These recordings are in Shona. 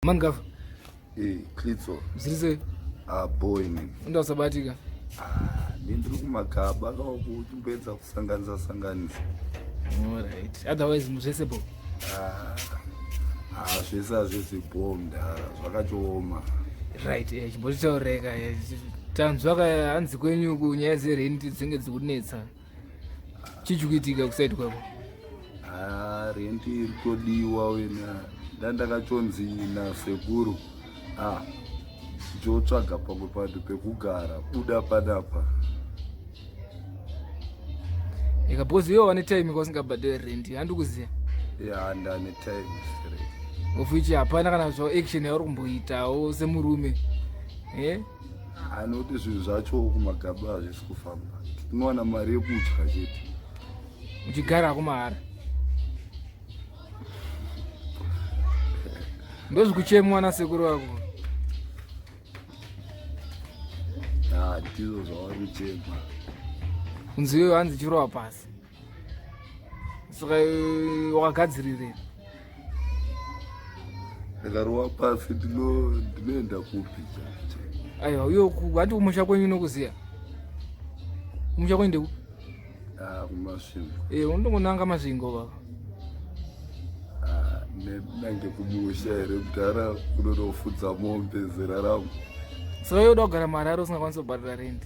Mangafa. Eh, Klitso. Zviri sei? Ah, boy man. Unda usabatika. Ah, ndiri kumagaba kakuchimbedza kusanganisa sanganisa. All right. Otherwise zvese bo. Ah, ah zvese hazvisi bo mdara, zvakatooma. Right, eh chimbotitaureka. Eh, tanzwa ka hanzi kwenyu kunyaya dzerent dzinge dzikunetsa. Chii chikuitika kusaidi kwako? Ah, renti iri kutodiwa wena ndandakatonzi nasekuru ah, chotsvaga pamwe panhu pekugara buda panapa ika because iwe wane time kwausingabhadhare renti handikuziva ya ndane time of which hapana kana zva action yauri kumboitawo semurume eh? Anoti zvinhu zvacho kumagaba hazvisi kufamba, tinowana mari yekudya chete. Uchigara hako mahara ndozvikuchemwa nasekuru vako. Ah, ndizvo zvavari kuchema. Kunzi iwe hanzi chirova pasi. Saka eh, wakagadzirirei? Ndikarova pasi ndinoenda kupi? Aiwa, uyo hanti kumusha kwenyu nokuziya. Kumusha kwenyu ndekupi? Ah, kuMasvingo. Eh, unongonanga Masvingo baba. Ah, nenange kumusha here mudhara kunonofudza mombe zera rangu. Saka iwe uda kugara muHarare usingakwanisi kubhadhara rent?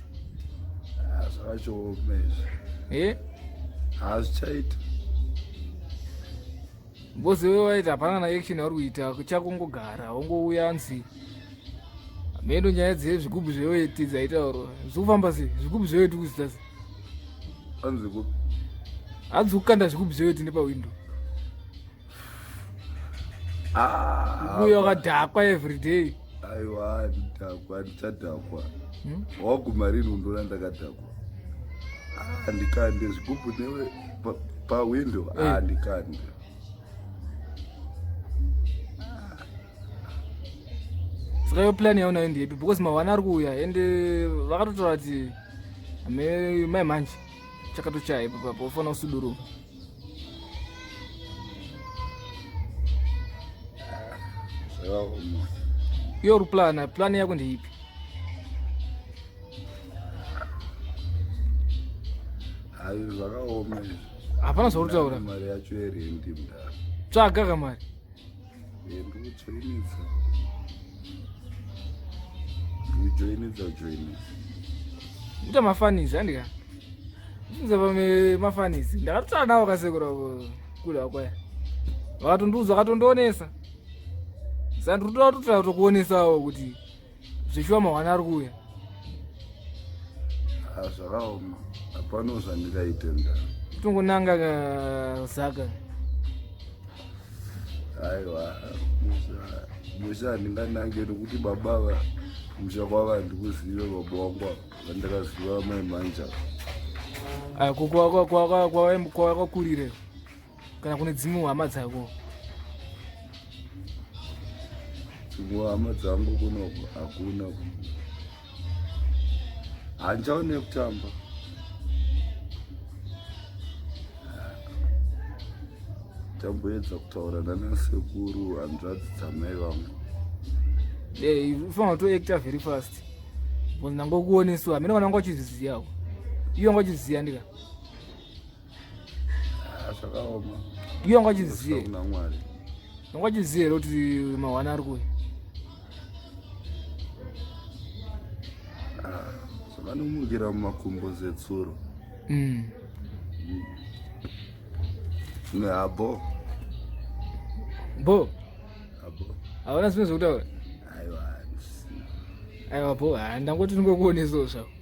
Ah, zvakachooma izvi. Eh? Hazvichaita. Because iwe waita hapana kana action yauri kuita chakongogara wongouya anzi mhendo nyaya dzezvigubhu zveweti dzaitaurwa zvikufamba sei zvigubhu zveweti kuzita sei anzi kupi hanzi kukanda zvigubhu zveweti nepawindo ah, uyo wakadhakwa everyday aiwa andidhakwa andichadhakwa hmm? waguma rini undoona ndakadhakwa ah, andikande zvigubhu newe pawindow eh. andikande saka yo plan yaunayo ndeyepi because mahwana ari kuuya ende vakatotaura kuti mai manje chakatochaya ipapapo ufanira kusuduruka iyo uri plana plan yako ndeipi Hayi zvakaoma izvi. Hapana zvauri kutaura. Mari yacho yerendi mdara. Tsvaga ka mari. Ndikujoinidza. Ndikujoinidza joinidza. Ita mafanisi handika. Ndinza pame mafanisi. Ndakatotaura nawo kasekura kuda kwaya. Vakatondiudza vakatondionesa. Saka ndiri kutoda kutotaura kutokuonesawo kuti zveshuwa mahwana ari kuuya ah, zvakaoma hapana zvandingaite nda tongonanga zaka aiwa musha handinganange nokuti baba va musha kwava handikuzive baba wangu ava vandakaziva mai manja kwawakakurire kana kune dzimwe hama dzako dzimwe hama dzangu kunoko hakuna handichaone kutamba tamboedza kutaura nanasekuru hanzvadzi dzamai vangu ufanira kutoacta very fast because ndangokuoneswa hamene kana wanga uchizvizivawo iwe wanga uchiziva ndika Ah, zvakaoma iye wanga uchizive kuna mwari wanga uchizive here kuti mahwana ari kuuya Ah, zvakanomukira mumakumbo setsuro Abo Bo abo hauna zvimwe zvekutaura aiwa handisina. Aiwa bo ha ndangoti ndingokuonesawo zvako.